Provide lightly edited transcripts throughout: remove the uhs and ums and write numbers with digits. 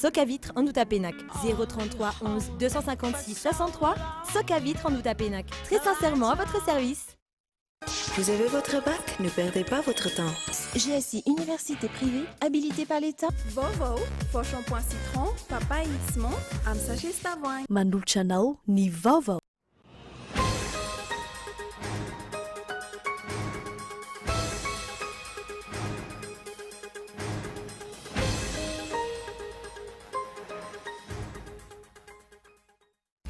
Socavitre Andohatapenaka 033 11 256 63 Socavitre Andohatapenaka Très sincèrement à votre service. Vous avez votre bac? Ne perdez pas votre temps. GSI Université privée habilitée par l'État. Vaovao, vao shampoing citron, papaye X menthe amin'ny sachet sy tavoahangy. Manolotra anao ny vaovao.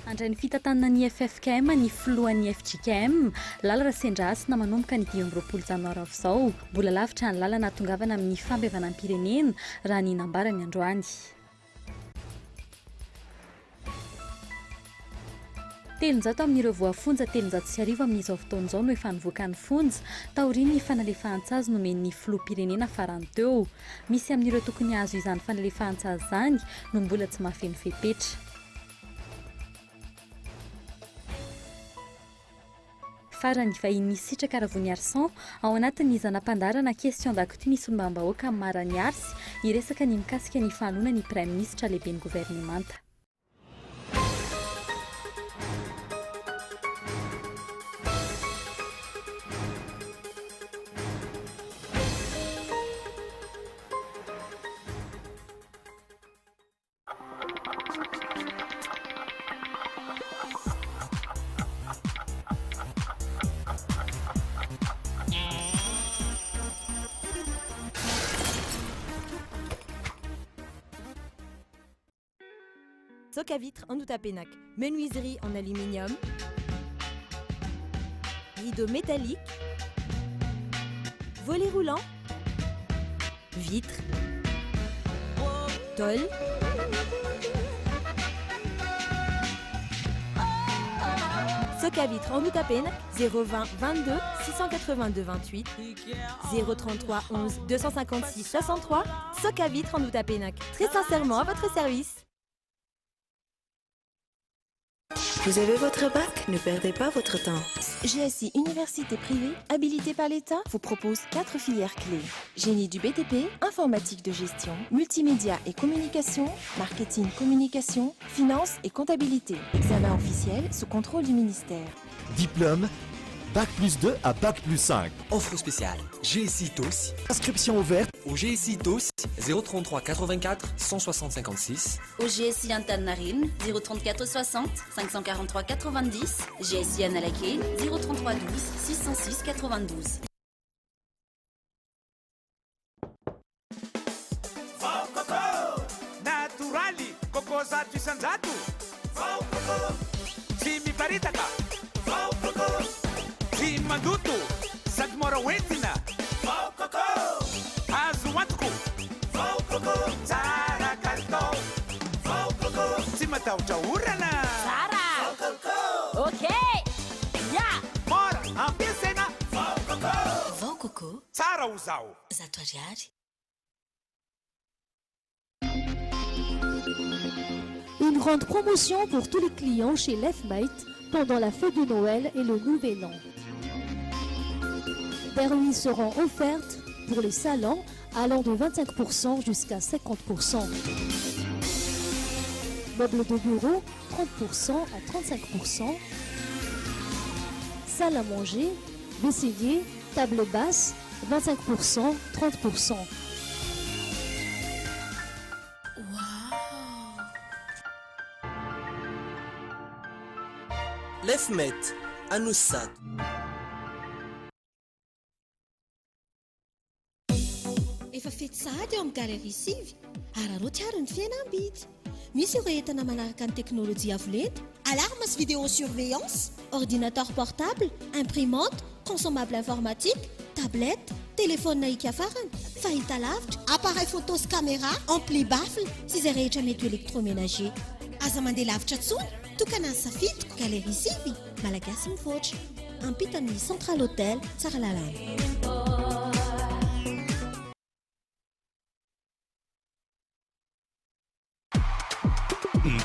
Handray ny fitantanana ny ffkm ny filohan'ny fjkm, Lala Rasendrahasina manomboka ny 25 janoary avy izao. Mbola lavitra ny lalana hahatongavana amin'ny fampihavanam-pirenena, raha ny nambarany androany. 300 amin'ireo voafonja 1300 amin'izao fotoana izao no efa nivoaka ny fonja, taorian'ny fanalefahan-tsazy nomen'ny filoham-pirenena farany teo. Misy amin'ireo tokony hahazo izany fanalefahan-tsazy izany no mbola tsy mahafeno fepetra. Farany, vahiny Sitraka Ravoniarison ao anatin'ny zana-pandaharana Question d'actu ny solombavambahoaka Mara Niarsy hiresaka ny mikasika ny fanoloana ny Praiminisitra lehiben'ny governemanta. Soc à vitre Andohatapenaka, menuiserie en aluminium, rideau métallique, volet roulant, vitre, tôle. Soc à vitre Andohatapenaka, 020 22 682 28, 033 11 256 63, Soc à vitre Andohatapenaka, très sincèrement à votre service. Vous avez votre bac? Ne perdez pas votre temps. GSI Université privée, habilitée par l'État, vous propose 4 filières clés. Génie du BTP, informatique de gestion, multimédia et communication, marketing communication, finance et comptabilité. Examen officiel sous contrôle du ministère. Diplôme, Bac plus 2 à Bac plus 5. Offre spéciale GSI Itaosy. Inscription ouverte au GSI Itaosy 033 84 160 56. Au GSI Antaninarenina 034 60 543 90. GSI Analakely 033 12 606 92. Vao coco! Natoraly, coco 100%. Vao coco! Tsy miparitaka. Vao coco! Tsy mandoto, sady mora hoentina. Vao coco! Azo antoko. Vao coco! Tsara kalitao. Vao coco! Tsy matahotra orana. Tsara! Vao coco! Ok! Ya! Mora ampiasaina. Vao coco! Vao coco! Tsara ho zaho. 100 ariary. Une grande promotion pour tous les clients chez Lefmate pendant la fête de Noël et le Nouvel An. Des remises seront offertes pour les salons allant de 25% jusqu'à 50%. Meubles de bureau, 30% à 35%. Salle à manger, vaisselier, table basse, 25%, 30%. Lefmate, Anosizato. Efa fety sahady eo amin'ny Galerie 9, araraoty ary ny fihenam-bidy. Misy ireo entana manaraka ny teknolojia avo lenta, alarme sy vidéosurveillance, ordinateur portable, imprimante, consommable informatique, tablette, telefaonina hika farany, fahitalavitra, appareil photo sy caméra, ampli baffle sy izay rehetra mety ho électroménager. Aza mandeha lavitra intsony, tokana ny safidiko, Galerie 9, Malagasy mivoatra. Ampitan'ny Central Hotel, Tsaralalàna.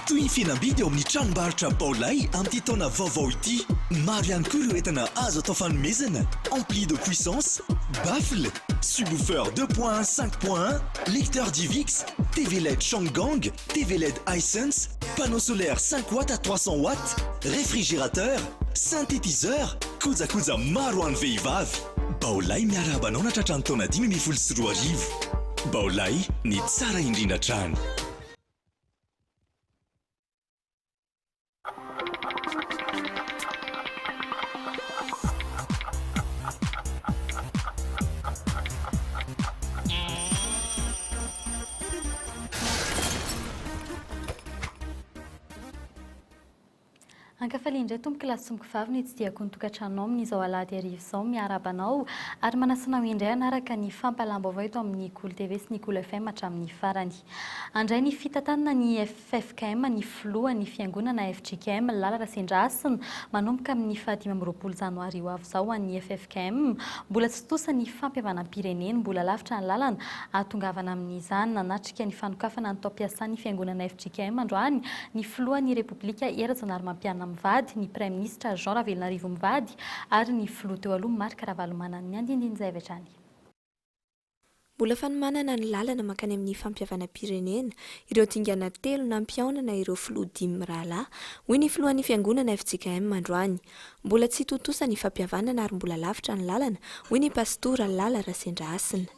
Mitohy ny fihenam-bidy ao amin'ny tranombarotra Baolai amin'ity taona vaovao ity. Maro ihany koa ireo entana azo atao fanomezana, ampli de puissance, baffle, subwoofer 2.1 5.1, lecteur DivX, TV led Changgang, TV led Hisense, panneau solaire 5 watts à 300 watts, réfrigérateur, synthétiseur, kojakoja maro ho an'ny vehivavy. Baolai miarahaba anao nahatratra ny taona 2015. Baolai, ny tsara indrindra hatrany. Ankafalia indray tompoko lahy sy tompoko vavy ny tsidihako ny tokantranonao amin'izao alahady hariva izao. Miarahaba anao ary manasa anao indray hanaraka ny fampahalam-baovao eto amin'ny Kolo TV sy ny Kolo FM hatramin'ny farany. Handray ny fitantanana ny ffkm ny filohan'ny fiangonana fjkm Lala Rasendrahasina manomboka amin'ny faha 25 janoary ho avy izao ho an'ny ffkm. Mbola tsy tontosa ny fampihavanam-pirenena, mbola lavitra ny lalana ahatongavana amin'izany. Nanatrika ny fanokafana ny taom-piasan'ny fiangonana fjkm androany ny filohan'ny Repoblika Hery Rajaonarimampianina mivady, ny Praiminisitra Jean Ravelonarivo mivady ary ny filoha teo aloha Marc Ravalomanana. Ny andinindin'izay avy hatrany. Mbola fanomanana ny lalana mankany amin'ny fampihavanam-pirenena ireo dingana telo nampihaonana ireo filoha dimy mirahalahy, hoy ny filohan'ny fiangonana fjkm androany. Mbola tsy tontosa ny fampihavanana ary mbola lavitra ny lalana, hoy ny pastora Lala Rasendrahasina.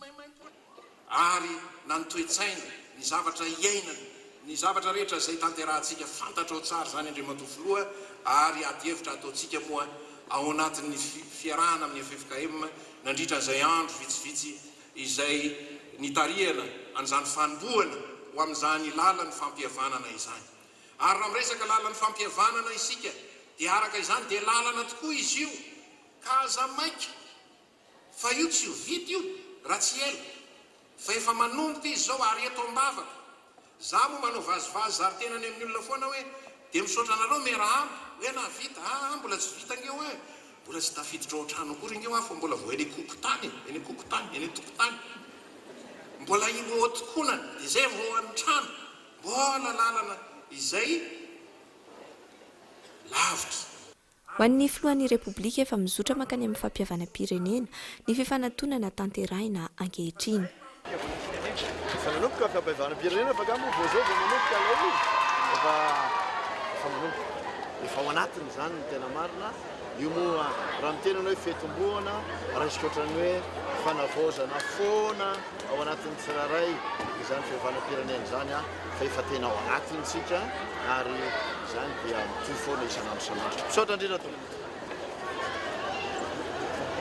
Ary na ny toe-tsaina, ny zavatra iainana, ny zavatra rehetra izay tanterahantsika, fantatrao tsara izany Andriamatoa Filoha, ary ady hevitra ataontsika moa ao anatin'ny fiarahana amin'ny ffkm nandritra izay andro vitsivitsy izay nitarihana an'izany fanombohana ho amin'izany lalan'ny fampihavanana izany. Ary raha miresaka lalan'ny fampihavanana isika dia araka izany dia lalana tokoa izy io ka aza maika Fa io tsy ho vita io raha tsy ela fa efa manomboka izy zao ary eto ambavaka. Za moa manao vazivazy zary tena any amin'ny olona foana hoe dia misaotra anareo miarahaba hoe nahavita aa mbola tsy vita ange hoe mbola tsy tafiditra ao an-trano akory ange hoa fa mbola vao eny an-kokotany e, eny an-kokotany, eny an-tokotany mbola eo an-tokonana dia zay vao ao an-trano mbola lalana izay lavitra. Ho an'ny filohan'ny Repoblika, efa mizotra mankany amin'ny fampihavanam-pirenena ny fifanantonana tanterahina ankehitriny. Efa nanomboka ny fampihavanam-pirenena fa angaha moa vao izao vao manomboka ilay izy? Efa efa manomboka. Efa ao anatiny izany ny tena marina. Io moa raha miteny ianao hoe fitomboana, raisiko ohatran'ny hoe fanavaozana foana ao anatin'ny tsirairay izany fihavanam-pirenena izany fa efa tena ao anatiny isika ary izany dia mitohy foana isan'andro isan'andro. Misaotra indrindra tompoko.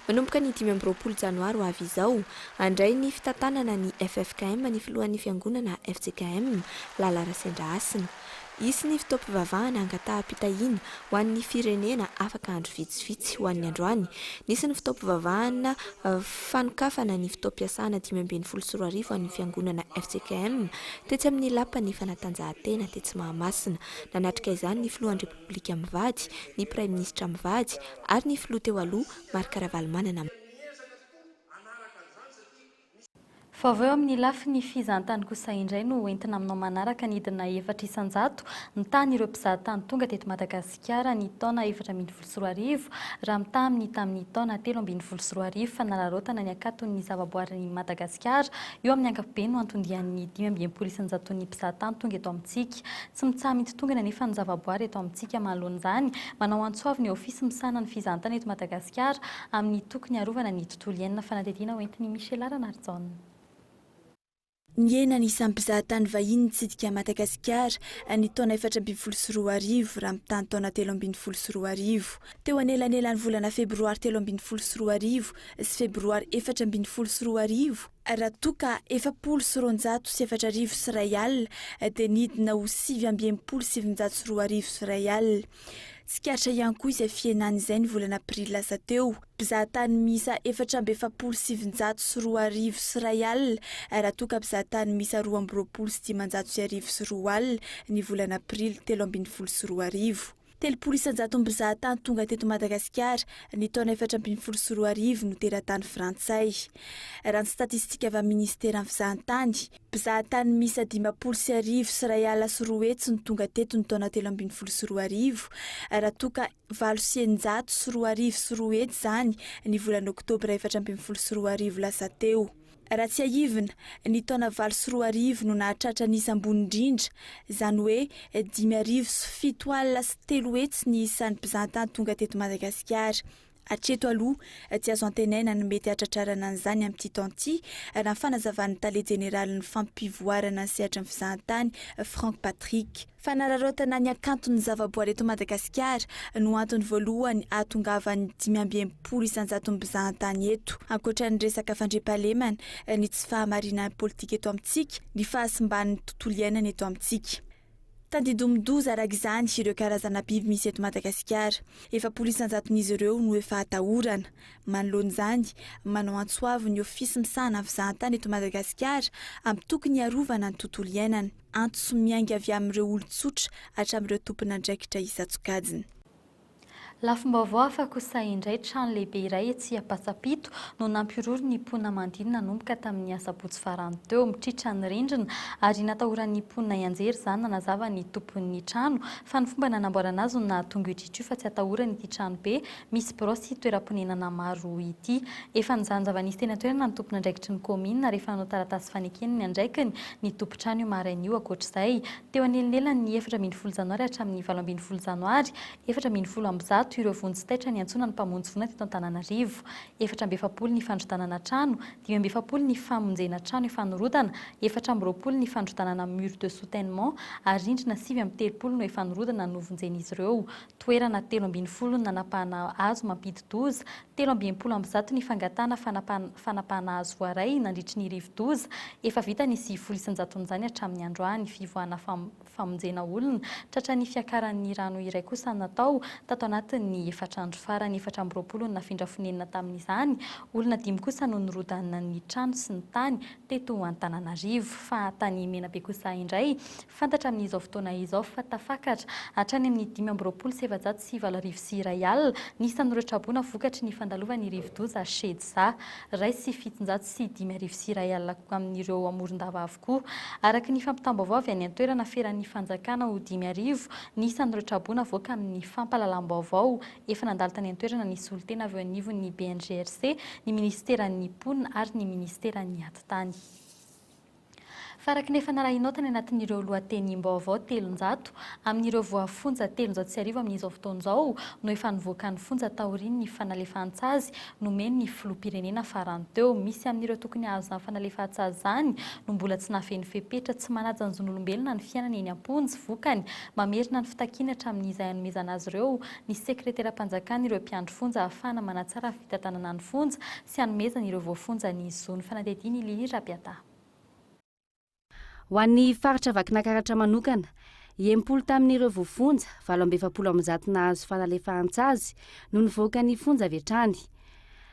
Manomboka ny 25 janoary ho avy izao, handray ny fitantanana ny ffkm ny filohan'ny fiangonana fjkm, Lala Rasendrahasina. Hisy ny fotoam-pivavahana hangataham-pitahiana ho an'ny firenena afaka andro vitsivitsy. Ho an'ny androany, nisy ny fotoam-pivavahana fanokafana ny fotoam-piasana 2015 ho an'ny fiangonana fjkm tetsy amin'ny Lapan'ny fanatanjahantena tetsy Mahamasina. Nanatrika izany ny filohan'ny Repoblika mivady, ny praiminisitra mivady ary ny filoha teo aloha Marc Ravalomanana. Vaovao eo amin'ny lafiny fizahantany kosa indray no hoentina aminao manaraka Nidina 4% ny tahan'ireo mpizahatany tonga teto Madagasikara ny taona 2014 raha mitaha amin'ny tamin'ny taona 2013 Fanararaotana ny hakaton'ny zavaboarin'i Madagasikara eo amin'ny ankapobeny no anton-dian'ny 65 isan-jaton'ny mpizahatany tonga eto amintsika. Tsy mitsaha-mitotongana anefa ny zavaboary eto amintsika manoloana izany. Manao antso avo ny Ofisy misahana ny fizahantany eto Madagasikara amin'ny tokony harovana ny tontolo iainana fanadihadiana hoentin'i Michela Ranarijaona. Nihena ny isan'ny mpizahatany vahiny nitsidika an'i Madagasikara ny taona 2014 raha mitaha ny taona 2013. Teo anelanelan'ny volana febroary 2013 sy febroary 2014, raha toa ka 2040 dia nidina ho 2069 2000. Tsikaritra ihany koa izay fihenana izay ny volana aprily lasa teo. Mpizahatany miisa 2044 2000 raha toa ka mpizahatany miisa 2022 2000 ny volana aprily 2013. 30 isan-jaton'ny mpizahatany tonga teto Madagasikara ny taona 2014 no teratany frantsay. Raha ny statistika avy amin'ny minisiteran'ny fizahantany, mpizahatany miisa 250 no tonga teto ny taona 2013, raha toa ka 208 izany ny volana oktobra 2014 lasa teo. Raha tsiahivina, ny taona 2008 no nahatratra ny isa ambony indrindra, izany hoe 307 300 ny isan'ny mpizahantany tonga teto Madagasikara. Hatreto aloha, tsy azo antenaina ny mety hahatratrarana an'izany amin'ity taona ity, raha ny fanazavan'ny tale jeneralin'ny fampivoarana ny sehatry ny fizahantany, Franck Patrick. Fanararaotana ny hakanton'ny zavaboary eto Madagasikara no antony voalohany ahatongavan'ny 65 isan-jaton'ny mpizahantany eto. Ankoatra ny resaka fandriampahalemana, ny tsy fahamarinan'ny politika eto amintsika, ny fahasimban'ny tontolo iainana eto amintsika. Tandindomin-doza araka izany ireo karazana biby misy eto Madagasikara. 40 isan-jaton'izy ireo no efa atahorana. Manoloana izany, manao antso avo ny Ofisy misahana ny fizahantany eto Madagasikara amin'ny tokony hiarovana ny tontolo iainana. Antso miainga avy amin'ireo olon-tsotra hatramin'ireo tompon'andraikitra isan-tsokajiny. Lafim-baovao hafa kosa indray, trano lehibe iray etsy Ampasampito no nampihorohoro ny mponina manodidina nanomboka tamin'ny asabotsy farany teo. Mitritra ny rindrina ary natahoran'ny mponina hianjera izany nanazava ny tompon'ny trano fa ny fomba nanamboarana azy no nahatonga io tritra io fa tsy atahorana ity tranobe misy birao sy toeram-ponenana maro ity. Efa nizaha ny zava-nisy teny an-toerana ny tompon'andraikitry ny kaominina rehefa nanao taratasy fanekena ny andraikiny ny tompon-trano io maraina io. Ankoatra izay, teo anelanelan'ny 14 janoary hatramin'ny 18 janoary 114 ireo vonjy taitra niantsoana ny mpamonjy voina teto Antananarivo. 44 ny fandrodanana trano, 45 ny famonjena trano efa nirodana, 24 ny fandrodanana mur de soutènement ary rindrina 39 no efa nirodana novonjen'izy ireo. Toerana 13 no nanapahana hazo mampidi-doza, 163 ny fangatahana fanapahana hazo voaray nandritry ny rivo-doza, efa vita ny 90 isan-jaton'izany hatramin'ny androany. Fivoahana famonjena olona tratran'ny fiakaran'ny rano iray kosa natao tato anatin'ny efatra andro farany. 24 no nafindra fonenana tamin'izany, olona dimy kosa no nirodana ny trano sy ny tany teto Antananarivo. Fa tany Menabe kosa indray, Fantatra amin'izao fotoana izao fa tafakatra hatrany amin'ny 425 801 ny isan'ireo traboina vokatry ny fandalovan'ny rivodoza Shedza. 701 501 amin'ireo amoron-dava avokoa. Araka ny fampitam-baovao avy any an-toerana, feran'ny fanjakana ho 5000 ny isan'ireo traboina avoaka amin'ny fampahalalam-baovao. Efa nandalo tany an-toerana ny solontena avy eo anivon'ny BNGRC, ny minisiteran'ny Mponina ary ny minisiteran'ny Atitany. Fa araka ny efa narahinao tany anatin'ireo lohatenim-baovao, 300 amin'ireo voafonja 1300 amin'izao fotoana izao no efa nivoaka ny fonja taorian'ny fanalefahantsazy nomen'ny filoham-pirenena farany teo. Misy amin'ireo tokony hahazo izany fanalefahantsazy izany no mbola tsy nahafeno fepetra, tsy manaja ny zon'olombelona ny fiainana eny am-ponja. Vokany, mamerina ny fitakiany hatramin'izay hanomezana azy ireo ny sekreteram-panjakana ireo mpiandry fonja ahafahana manatsara ny fitantanana ny fonja sy hanomezana ireo voafonja ny zony. Fanadihadiana i Lily Rabiata. Ho an'ny faritra Vakinakaratra manokana, 60 tamin'ireo voafonja, 348 nahazo fanalefahan-tsazy no nivoaka ny fonja avy hatrany.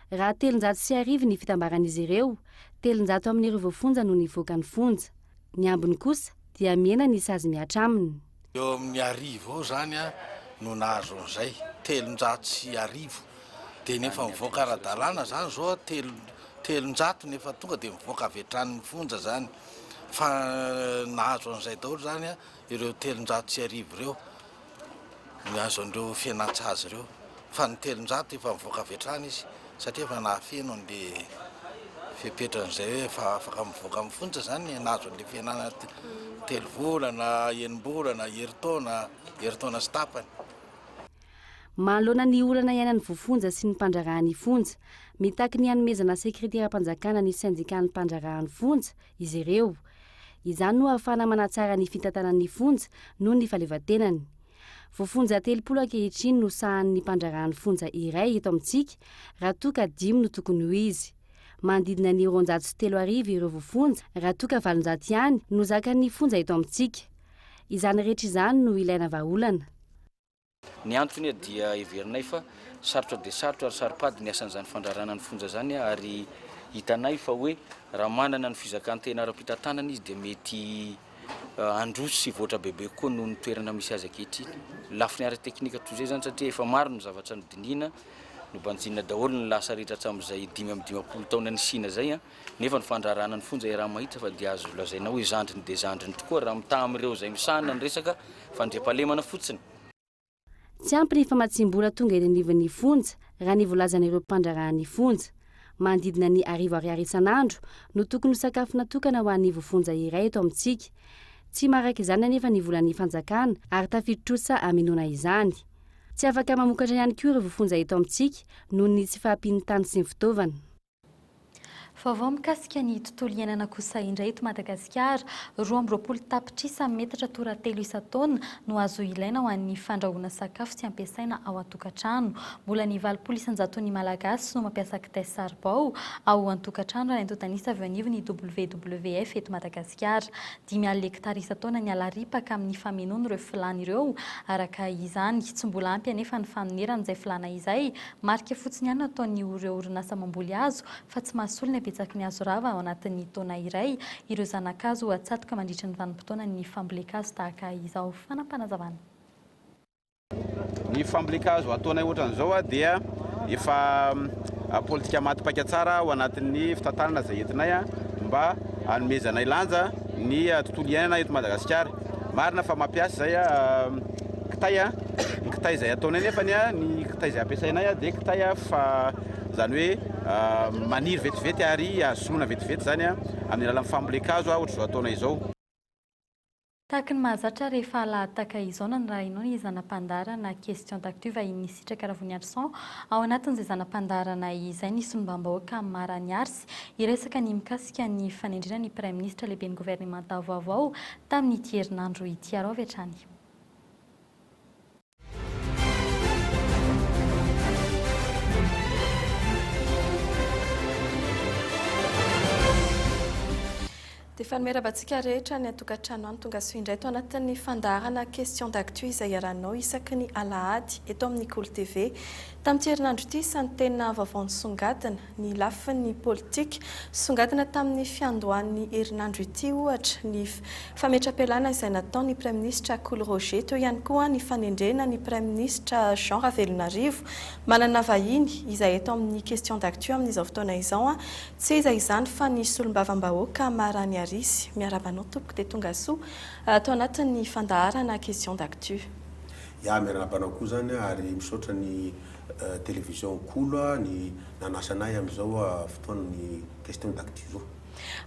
Raha 1300 ny fitambaran'izy ireo, 300 amin'ireo voafonja no nivoaka ny fonja. Ny ambiny kosa dia mihena ny sazy mihatra aminy. Eo amin'ny arivo eo izany no nahazo an'izay, 1300, dia nefa mivoaka ara-dalàna izany izao telo, 300 nefa tonga dia mivoaka avy hatrany ny fonja izany, fa nahazo an'izay daholo izany ireo 1300 ireo, nahazo an'ireo fihenan-tsazy ireo, fa ny 300 efa mivoaka avy hatrany izy satria efa nahafeno an'le fepetran'izay hoe efa afaka mivoaka amin'ny fonja izany nahazo an'le fihenana telo volana, enim-bolana, herintaona, herintaona sy tapany. Manoloana ny olana iainan'ny voafonja sy ny mpandraharaha ny fonja, mitaky ny hanomezana sekreteram-panjakana ny sendikan'ny mpandraharaha ny fonja izy ireo. Izany no ahafahana manatsara ny fitantanana ny fonja noho ny fahaleovantenany. Voafonja 30 ankehitriny no sahanin'ny mpandraharaha ny fonja iray eto amintsika raha toa ka dimy no tokony ho izy. Manodidina ny 3200 ireo voafonja raha toa ka 800 ihany no zakan'ny fonja eto amintsika. Izany rehetra izany no ilaina vahaolana. Ny antony dia heverinay fa sarotra dia sarotra ary saro-pady ny asan'izany fandrarana ny fonja izany ary hitanay fa hoe raha manana ny fizakan-tena ara-pitantanana izy dia mety. handroso sy hivoatra bebe kokoa noho ny toerana misy azy ankehitriny. Lafiny ara-teknika toy izay izany satria efa maro ny zavatra nodinihina, nobanjinina daholo ny lasa rehetra hatramin'izay 55 taona nisiana izay nefa ny fandraharahana ny fonja iaraha-mahita fa dia azo lazaina hoe zandriny dia zandriny tokoa raha mitaha amin'ireo izay misahana ny resaka fandriampahalemana fotsiny. Tsy ampy ny famatsiam-bola tonga eny anivon'ny fonja, raha ny voalazan'ireo mpandraharaha ny fonja. Manodidina ny arivo ariary isan'andro no tokony ho sakafo natokana ho an'ny voafonja iray eto amintsika. Tsy maharaka izany anefa ny volan'ny fanjakana ary tafidi-trosa hamenoana izany. Tsy afaka mamokatra ihany koa ireo voafonja eto amintsika noho ny tsy fahampian'ny tany sy ny fitaovana. Vaovao mikasika ny tontolo iainana kosa indray eto Madagasikara. 22 tapitrisa metatra toratelo isan-taona no azo ilaina ho an'ny fandrahoana sakafo sy ampiasaina ao an-tokantrano. Mbola ny 80 isan-jaton'ny Malagasy no mampiasa kitay saribao ao an-tokantrano raha ny antontan'isa avy eo anivon'ny WWF eto Madagasikara. 50 hektara isan-taona ny ala ripaka amin'ny famenoana ireo filàna ireo araka izany. Tsy mbola ampy anefa ny fanonerana izay filàna izay Marika fotsiny ihany no ataon'ny ireo orinasa mamboly hazo fa tsy mahasolo ny habetsaky ny hazo rava ao anatin'ny taona iray ireo zana-kazo atsatoka mandritra ny vanim-potoanan'ny fambolen-kazo tahaka izao. Fanapanazavana. Ny fambolen-kazo ataonay ohatran'izao dia efa politika maty paika tsara ao anatin'ny fitantanana izay entinay mba hanomezanay lanja ny tontolo iainana eto Madagasikara. Marina fa mampiasa izay kitay, ny kitay izay ataonay nefany, ny kitay izay ampiasainay dia kitay fa izany hoe maniry vetivety ary azo soloina vetivety izany amin'ny alalan'ny fambolen-kazo ohatr'izao ataonay izao. Tahaka ny mahazatra rehefa lahataka izao nanarahinao ny zana-pandaharana Question d'actu vahinin'i Sitraka Ravoniarison. Ao anatin'izay zana-pandaharana izay ny solombavambahoaka Mara Niarsy hiresaka ny mikasika ny fanendrena ny Praiminisitra lehiben'ny governemanta vaovao tamin'ity herinandro ity. Araho avy hatrany. Dia faly miarahaba antsika rehetra any an-tokantrano any. Tongasoa indray ato anatin'ny fandaharana Question d'actu izay iarahanao isaky ny alahady eto amin'ny Kolo TV. Tamin'ity herinandro ity, isan'ny tena vaovao nisongadina ny lafiny politika. Songadina tamin'ny fiandohan'ny herinandro ity ohatra ny fametram-pialana izay nataon'ny Praiminisitra Kolo Roger. Teo ihany koa ny fanendrena ny Praiminisitra Jean Ravelonarivo. Manana vahiny izay eto amin'ny Question d'actu amin'izao fotoana izao. Tsy iza izany fa ny solombavambahoaka Mara Niarisy. Miarahaba anao tompoko dia tongasoa ato anatin'ny fandaharana Question d'actu. Ya, miarahaba anao koa zany ary misaotra ny Télévision Kolo ny nanasa anay amin'izao fotoan'ny Question d'actu izao.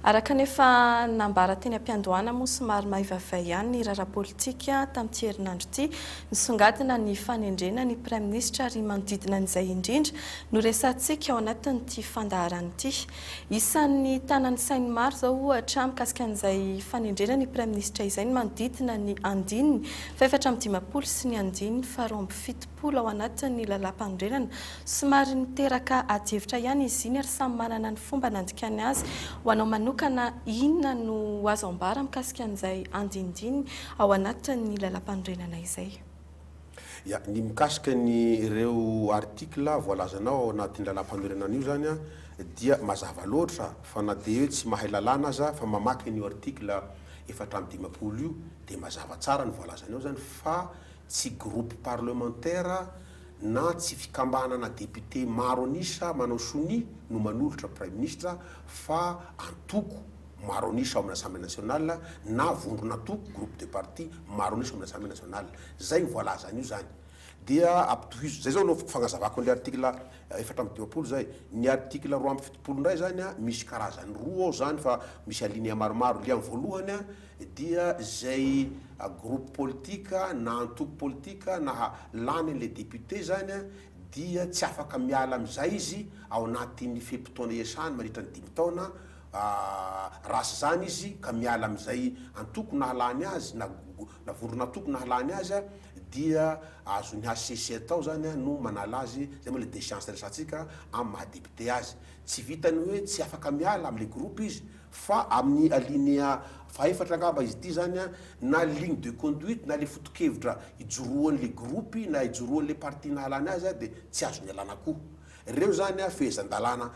Araka ny efa nambara teny am-piandohana moa somary maivavay ihany ny raharaha politika tamin'ity herinandro ity. Nisongadina ny fanendrena ny Praiminisitra ary manodidina an'izay indrindra no resahantsika ao anatin'ity fandaharana ity. Isan'ny tanan'ny sain'ny maro izao ohatra mikasika an'izay fanendrena ny Praiminisitra izay ny manodidina ny andininy faha-54 sy ny andininy faha-72 ao anatin'ny lalàmpanorenana. Somary niteraka adihevitra ihany izy iny ary samy manana ny fomba nandikany azy. Ho anao manokana, inona no azo ambara mikasika an'izay andinindininy ao anatin'ny lalàmpanorenana izay? Ya, ny mikasika ny ireo article voalazanao ao anatin'ny lalàmpanorenana io zany an, dia mazava loatra fa na dia hoe tsy mahay lalàna aza fa mamaky an'io article 54 io dia mazava tsara ny voalazany ao zany fa tsy groupe parlementaire na tsy fikambanana député maro an'isa manao sonia no manolotra praiminisitra fa antoko maro an'isa ao amin'ny Assemblée nationale na vondron'antoko, groupe de parti, maro an'isa ao amin'ny Assemblée nationale. Zay ny voalazan'io zany. Dia ampitohizo, zay zao no fagnazavako an'le article 54 zay. Ny article 72 ndray zany an, misy karazany roa ao zany fa misy alinéa maromaro. Le amin'ny voalohany an, dia zay groupe politique na antoko politique na lany an'le député zany an, dia tsy afaka miala amin'izay izy ao anatin'ny fe-potoana iasany mandritra ny dimy taona, Raha tsy izany izy ka miala amin'izay antoko nahalany azy na na vondron'antoko nahalany azy dia azon'ny hcc atao izany no manala azy, izay moa ilay déchéance resahantsika, amin'ny maha député azy. Tsy vitan'ny hoe tsy afaka miala amin'ilay groupe izy fa amin'ny alinéa fahefatra angamba izy ity izany na ligne de conduite na ilay foto-kevitra ijoroan'ilay groupe na ijoroan'ilay parti nahalany azy dia tsy azony ialana koa. Ireo izany fehezan-dalàna.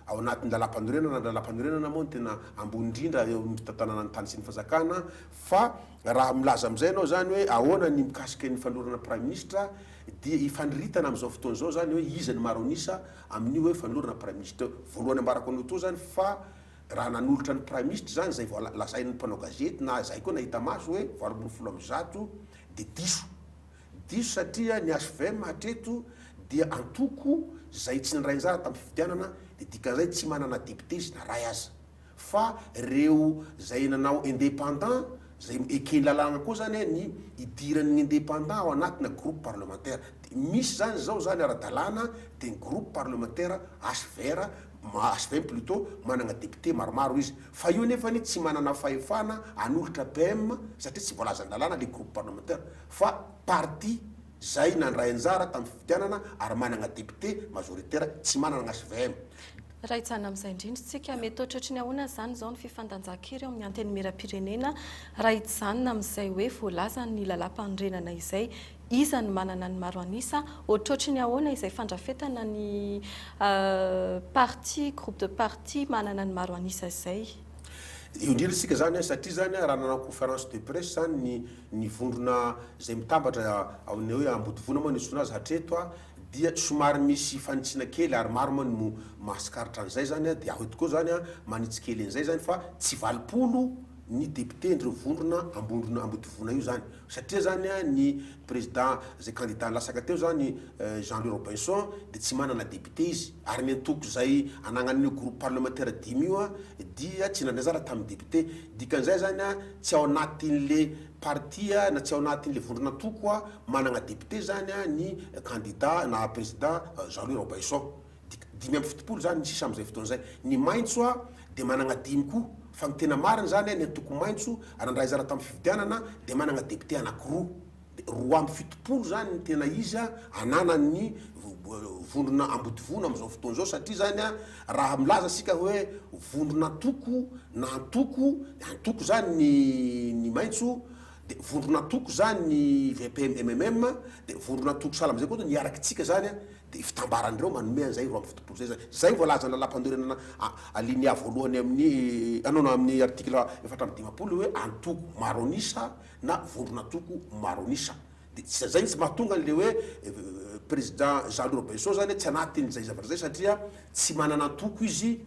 Ao anatin'ny lalàmpanorenana, ny lalàmpanorenana moa no tena ambony indrindra eo amin'ny fitantanana ny tany sy ny fanjakana, fa raha milaza amin'izay ianao izany hoe ahoana ny mikasika ny fanolorana praiminisitra dia ifandriritana amin'izao fotoana izao izany hoe iza no maro an'isa amin'io hoe fanolorana praiminisitra io. Voalohany ambarako anao toa izany fa raha nanolotra ny praiminisitra izany izay vao lazain'ny mpanao gazety na izahay koa nahita maso hoe 118 dia diso. Diso satria ny hvm hatreto dia antoko izay tsy nandray anjara tamin'ny fifidianana dia dikan'izay tsy manana député izy na ray aza. Fa reo izay nanao indépendant izay eken'ny lalàna koa zany ny hidiran'ny indépendant ao anatina groupe parlementaire. Dia misy zany izao zany ara-dalàna dia ny groupe parlementaire HVR, hvm plutot, managna député maromaro izy. Fa io nefany tsy manana fahefana hanolotra PM satria tsy voalazan'ny lalàna le groupe parlementaire. fa parti zay nandray anjara tamin'ny fifidianana ary managna député majoritaire tsy manana hvm. Raha hijanona amin'izay indrindra isika, mety ohatrohatry ny ahoana izany izao ny fifandanjan-kery eo amin'ny Antenimierampirenena raha hijanona amin'izay hoe voalazan'ny lalàmpanorenana izay? Iza no manana ny maro an'isa? Ohatrohatry ny ahoana izay fandrafetana ny parti, groupe de parti manana ny maro an'isa izay? Eo indrindra isika izany satria izany raha nanao conférence de presse izany ny ny vondrona izay mitambatra ao amin'ny hoe Ambodivona moa no iantsoana azy hatreto dia somary misy fanitsiana kely ary maro moa no mahatsikaritra an'izay izany dia aho eto koa izany manitsy kely an'izay izany fa tsy 80 ny député-n'ireo vondrona ambondrona Ambodivona io izany satria izany ny président izay candidat nilatsaka teo izany Jean Louis Robinson dia tsy manana député izy ary ny antoko izay anagnan'io groupe parlementaire dimy io dia tsy nandray anjara tamin'ny député dikan'izay izany tsy ao anatin'le parti na tsy ao anatin'le vondron'antoko managna député zany ny candidat na président Jean Louis Robinson. Dik 75 zany ny sisa am'zay fotoana zay. Ny maitso de managna dimy koa fa ny tena marina zany ny antoko maitso nandray anjara tamin'ny fifidianana de managna député anakiroa. De 72 zany ny tena izy ananan'ny vondrona Ambodivona amin'izao fotoana izao satria zany raha milaza isika hoe vondron'antoko na antoko, antoko zany ny ny maitso, de vondron'antoko zany ny VPM-MMM, de vondron'antoko sahala amin'izay koa ny Hiarakitsika zany de fitambaran'ireo manome an'izay 72 zay zany. Zay voalazan'ny lalàmpanorenana alinéa voalohany amin'ny, non non amin'ny article 54 hoe antoko maro an'isa na vondron'antoko maro an'isa. Dia tsy zay mihitsy mahatonga an'le hoe président Jean Louis Robinson zany tsy anatin'izay zavatra zay satria tsy manana antoko izy,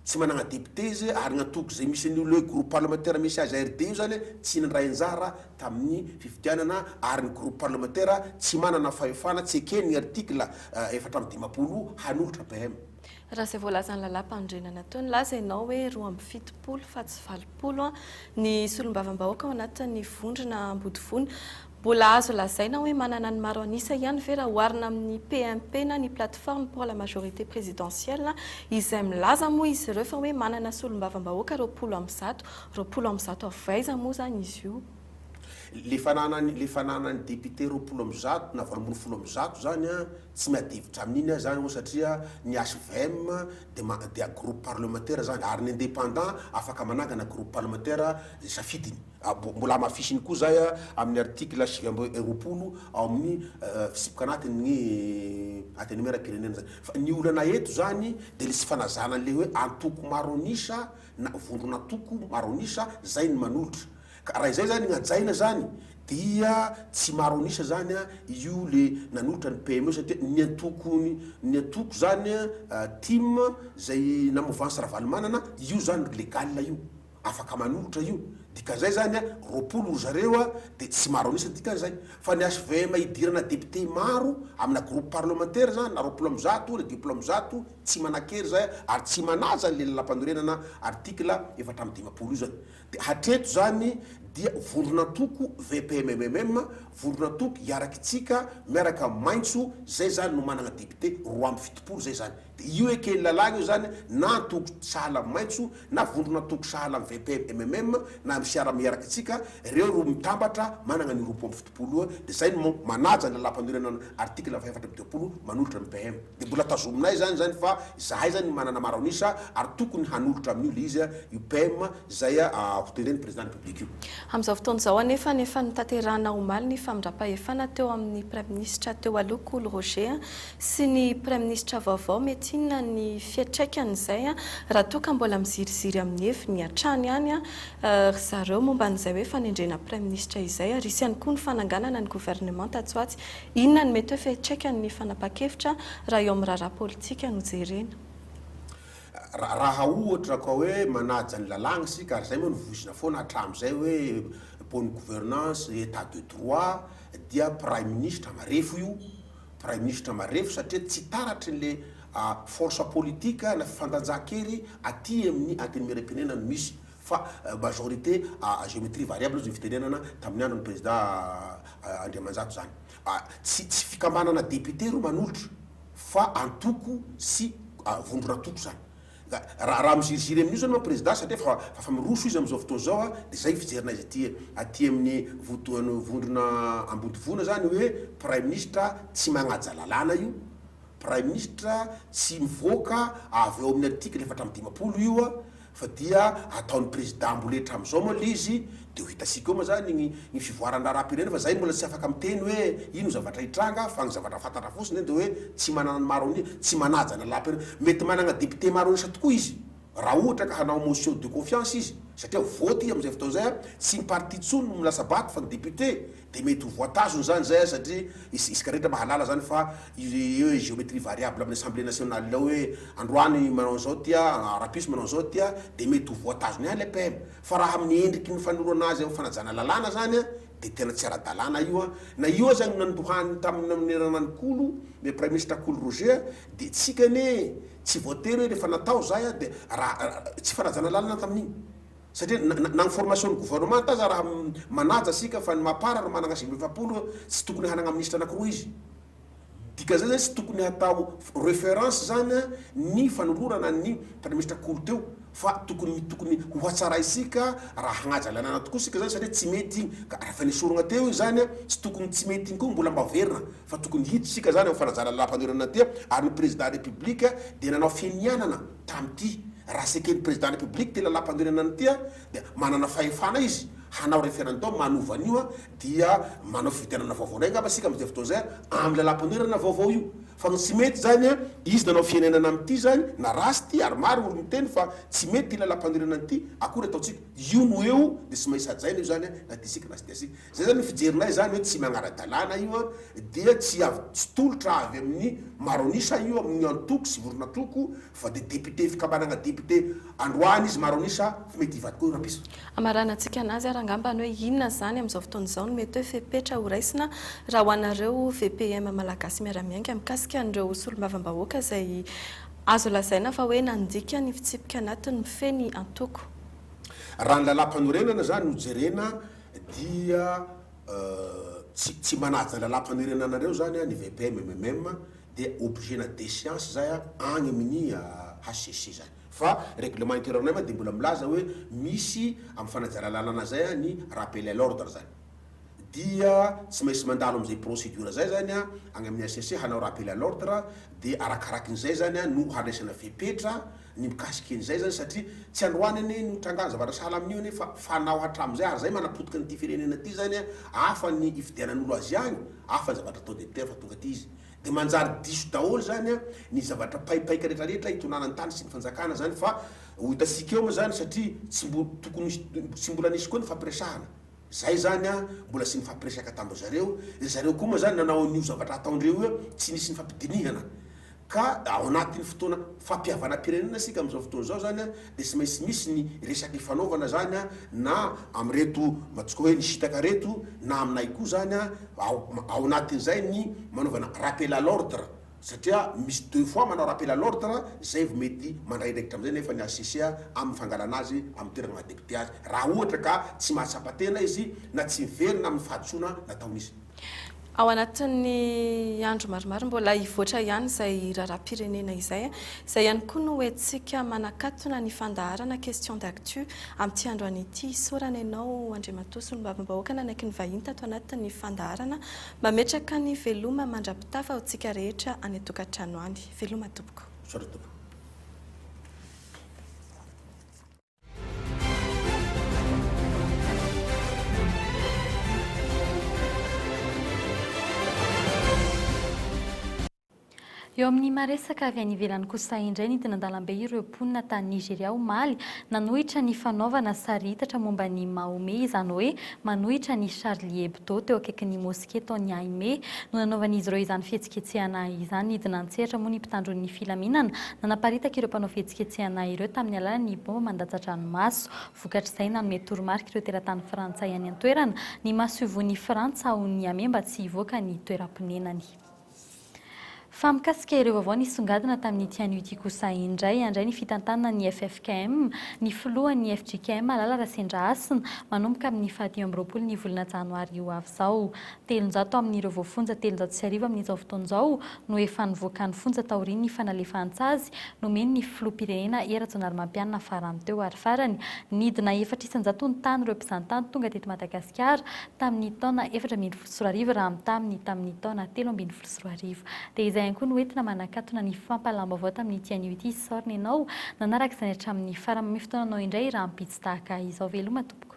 tsy managna député izy ary ny antoko zay misy an'io le groupe parlementaire misy azy ARD io zany tsy nandray anjara tamin'ny fifidianana ary ny groupe parlementaire tsy manana fahefana, tsy eken'ny article 54 hanolotra PM. Raha izay voalazan'ny lalàmpanorenana teo, nilaza ianao hoe 72 fa tsy 80 ny solombavambahoaka ao anatin'ny vondrona Ambodivona. Mbola azo lazaina hoe manana ny maro an'isa ihany ve raha oharina amin'ny PMP na ny Plateforme pour la Majorité Présidentielle izay milaza moa izy ireo fa hoe manana solombavambahoaka 120? 120 avy aiza moa izany izy io? Le fananany le fananany député 120 na 118 zany an, tsy miady hevitra amin'iny aho zany satria ny hvm de ma dia groupe parlementaire zany ary ny indépendant afaka manangana groupe parlementaire zay safidiny. Mbola hamafisiny koa zay amin'ny article 29 ao amin'ny fitsipika anatin'ny antenimierampirenena zany. Fa ny olana eto zany de le tsy fanazana an'le hoe antoko maro an'isa na vondron'antoko maro an'isa zay ny manolotra. Ka raha izay zany ny hajaina zany dia tsy maro an'isa zany io le nanolotra ny PME satria ny antoko ny antoko zany tim zay na mouvance Ravalomanana io zany legal io afaka manolotra io dikan'izay zany 20 ry zareo de tsy maro an'isa dikan'izay fa ny HVM hidirana député maro amina groupe parlementaire zany na 120 na 150 tsy manankery zay ary tsy manaja an'le lalampanorenana article 54 io zany Dia hatreto izany dia vondron'antoko VPMMM, vondron'antoko Hiarakitsika miaraka amin'ny Maitso, zay zany no managna député 72 zay zany. Dia io eken'ny lalàgna io zany na antoko sahala amin'ny Maitso na vondron'antoko sahala amin'ny VPMMM na misy Hiarakitsika, reo ro mitambatra managna an'io 72 io, dia zay no manaja ny lalàmpanorenana article faha 34 manolotra ny PM. Dia mbola tazominay izany izany fa izahay izany manana maro an'isa ary tokony hanolotra amin'io ilay izy, io PM izay hotendren'ny Président République io. Amin'izao fotoana izao anefa, efa notanterahina omaly ny famindram-pahefana teo amin'ny Praiminisitra teo aloha Kolo Roger sy ny Praiminisitra vaovao. Mety. mety inona ny fiantraikan'izay raha toa ka mbola miziriziry amin'ny heviny hatrany ihany ry zareo momba an'izay hoe fanendrena praiminisitra izay ary hisy ihany koa ny fananganana ny governemanta atsy ho atsy. Inona no mety hoe fiantraikan'ny fanapahan-kevitra raha eo amin'ny raharaha politika no jerena? Raha ohatra ka hoe manaja ny lalàgna isika, ary izay moa no voizina foana hatramin'izay hoe bonne gouvernance, état de droit, dia praiminisitra marefo io, praiminisitra marefo satria tsy taratry le force politique na fifandanjan-kery aty amin'ny antenimierampirenena no misy fa majorité à géométrie variable hozy ny fitenenana tamin'ny andron'ny président Andriamanjato zany. Tsy tsy fikambanana député ro manolotra fa antoko sy vondron'antoko zany. Raha raha miziriziry amin'io zany moa président satria efa fa miroso izy amin'izao fotoana izao dia zay fijerinay izy aty aty amin'ny votoan vondrona Ambodivona zany hoe praiminisitra tsy magnaja lalàna io, praiminisitra tsy mivoaka avy ao amin'ny article 54 io Fa dia ataon'ny président amboletra amin'izao moa le izy de ho hitasika eo moa zany ny ny fivoaran'ny raharaham-pirenena fa zay mbola tsy afaka miteny hoe ino zavatra hitranga fa ny zavatra fantatra fotsiny de hoe tsy manana ny maro an'isa tsy manaja ny lalàm-pirenena mety managna député maro an'isa tokoa izy raha ohatra ka hanao motion de confiance izy satria vote izy amin'izay fotoana izay a tsy ny parti intsony no milasa-bato fa ny député Dia mety ho voatazona izany izay satria isika rehetra mahalala izany fa io hoe géométrie variable amin'ny assemblée nationale ao hoe androany manao an'izao ity a, rahampitso manao an'izao ity a, dia mety ho voatazona ihany ilay PM. Fa raha amin'ny endriky ny fanolorana azy amin'ny fanajana lalàna izany a, dia tena tsy ara-dalàna io a. Na io aza no nandohany tamin'ny nanonerana an'i Kolo, ilay praiminisitra Kolo Roger a, dia tsika anie tsy voatery hoe rehefa natao izay a, dia raha tsy fanajana lalana tamin'iny. Satria na ny formation ny gouvernement aza raha manaja isika fa ny mapar no managna 49 tsy tokony hanagna ministra anakiroa izy. Dikan'izay zany tsy tokony hatao reference zany ny fanolorana ny praiministra Kolo teo fa tokony tokony ho hatsaraisika raha hagnaja lalàna tokoa isika zany satria tsy mety igny ka raha efa nesorigna teo igny zany tsy tokony tsy mety igny koa mbola mba averina fa tokony hiditra isika zany am fanajana lalàmpanorenana ty ary ny président république dia nanao fianianana tamin'ity, raha tsy eken'ny président république ity lalàmpanorenana ity dia manana fahefana izy hanao référendum manova an'io dia manao fifidianana vaovao indray angamba isika amin'izay fotoana izay amin'ny lalàmpanorenana vaovao io fa ny tsy mety izany izy nanao fiainanana amin'ity izany na ratsy ity ary maro olo miteny fa tsy mety ity lalàmpanorenana ity akory ataontsika io no eo dia tsy maintsy hajaina io izany na tiantsika na tsy tiantsika Zay zany ny fijerinay zany hoe tsy magnara-dalàna io an, dia tsy avy tsy tolotra avy amin'ny maro an'isa io amin'ny antoko sy vondron'antoko fa dia député fikambanagna député androany izy maro an'isa fa mety hivadika eo rahampitso. Hamaranantsika anazy ary angamba ny hoe inona izany amin'izao fotoana izao no mety hoe fepetra ho raisina raha ho anareo VPM Malagasy Miara-Miainga mikasika an'ireo solombavambahoaka izay azo lazaina fa hoe nandika ny fitsipika anatiny mifehy ny antoko. Raha ny lalàmpanorenana izany no jerena dia tsy tsy manaja lalàmpanorenana anareo zany ny VPM mmm dia obligé-na déchéance zay agny amin'ny HCC zany fa règlement intérieur nay ma dia mbola milaza hoe misy amin'ny fanajana lalàna zay ny rappel à l'ordre zany dia tsy maintsy mandalo am'zay procédure zay zany agny amin'ny HCC hanao rappel à l'ordre dia arakarakin'izay zany no handraisana fepetra ny mikasika an'izay zany satria tsy androany anie no trangana zavatra sahala amin'io anie fa fanao hatramin'izay ary zay manapotika an'ity firenena ity zany a, hafa ny ifidianan'olo azy agny, hafa ny zavatra atao député rehefa tonga aty izy de manjary diso daholo zany a ny zavatra paipaika retraretra itondrana ny tany sy ny fanjakana zany fa ho hitasika eo moa zany satria tsy mbo tokony tsy mbola nisy koa ny fampiresahana zay zany a mbola tsy nifampiresaka tamin-dry zareo, ry zareo koa moa zany nanao an'io zavatra ataondreo io tsy nisy nifampidinihana Ka ao anatin'ny fotoana fampihavanam-pirenena isika amin'izao fotoana izao izany dia tsy maintsy misy ny resaka ifanaovana izany na amin'ireto antsika hoe nisintaka ireto na aminay koa izany ao ao anatin'izay ny manaovana rappel à l'ordre satria misy deux fois manao rappel à l'ordre izay vao mety mandray andraikitra amin'izay nefa ny HCC amin'ny fangalana azy amin'ny toerana maha député azy raha ohatra ka tsy mahatsapa tena izy na tsy miverina amin'ny fahadisoana nataony izy. Ao anatin'ny andro maromaro mbola hivoatra ihany izay raharaham-pirenena izay. Izay ihany koa no hoentintsika manakatona ny fandaharana Question d'actu amin'ity androany ity. Isaorana ianao Andriamatoa Solombavambahoaka nanaiky ny vahiny tato anatin'ny fandaharana. Mametraka ny veloma mandra-pitafa ho antsika rehetra any an-tokantrano any. Veloma tompoko. Misaotra tompoko. Eo amin'ny maresaka avy any ivelany kosa indray, nidina an-dalambe ireo mponina tany Nigeria omaly, nanohitra ny fanaovana sariitatra momba an'i Mahomet, izany hoe manohitra ny Charlie Hebdo teo akaikin'ny moske tao Niamey no nanaovan'izy ireo izany fihetsiketsehana izany. Nidina an-tsehatra moa ny mpitandro ny filaminana nanaparitaka ireo mpanao fihetsiketsehana ireo tamin'ny alalan'ny bomba mandatsa-dranomaso. Vokatr'izay, nanome toromarika ireo teratany frantsay any an-toerana ny masoivohon'i Frantsa ao Niamey mba tsy hivoaka ny toeram-ponenany. Fa mikasika ireo vaovao nisongadina tamin'ity anio ity kosa indray, handray ny fitantanana ny ffkm ny filohan'ny fjkm Lala Rasendrahasina manomboka amin'ny faha 25 ny volana janoary ho avy izao. 300 amin'ireo voafonja 1300 amin'izao fotoana izao no efa nivoaka ny fonja taorian'ny fanalefahan-tsazy nomen'ny filoham-pirenena Hery Rajaonarimampianina farany teo ary farany nidina 4% ny tahan'ireo mpizahantany tonga teto Madagasikara tamin'ny taona 2014 raha mitaha amin'ny tamin'ny taona 2013. Dia izay ihany koa no entina manakatona ny fampahalam-baovao tamin'ity anio ity. Isaorana ianao nanaraka izany hatramin'ny farany. Mamehy fotoana anao indray rahampitso tahaka izao. Veloma tompoko.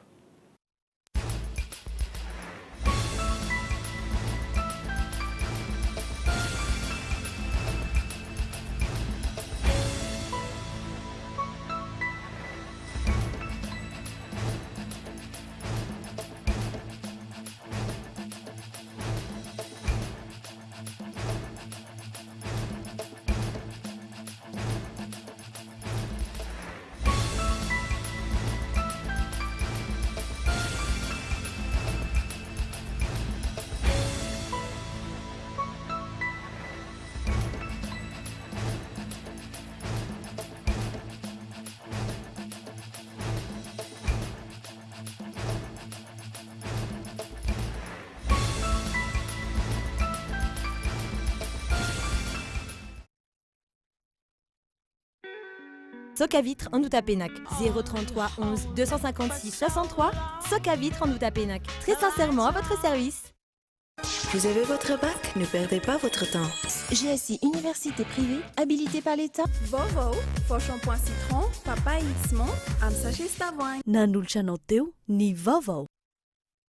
Soc à vitre Andohatapenaka 033 11 256 63 Soc à vitre Andohatapenaka très sincèrement à votre service. Vous avez votre bac? Ne perdez pas votre temps. GSI Université privée, habilitée par l'État. Vaovao, vao shampoing citron, papaye sy menthe amin'ny sachet sy tavoahangy. Nanolotra anao teo ny vaovao.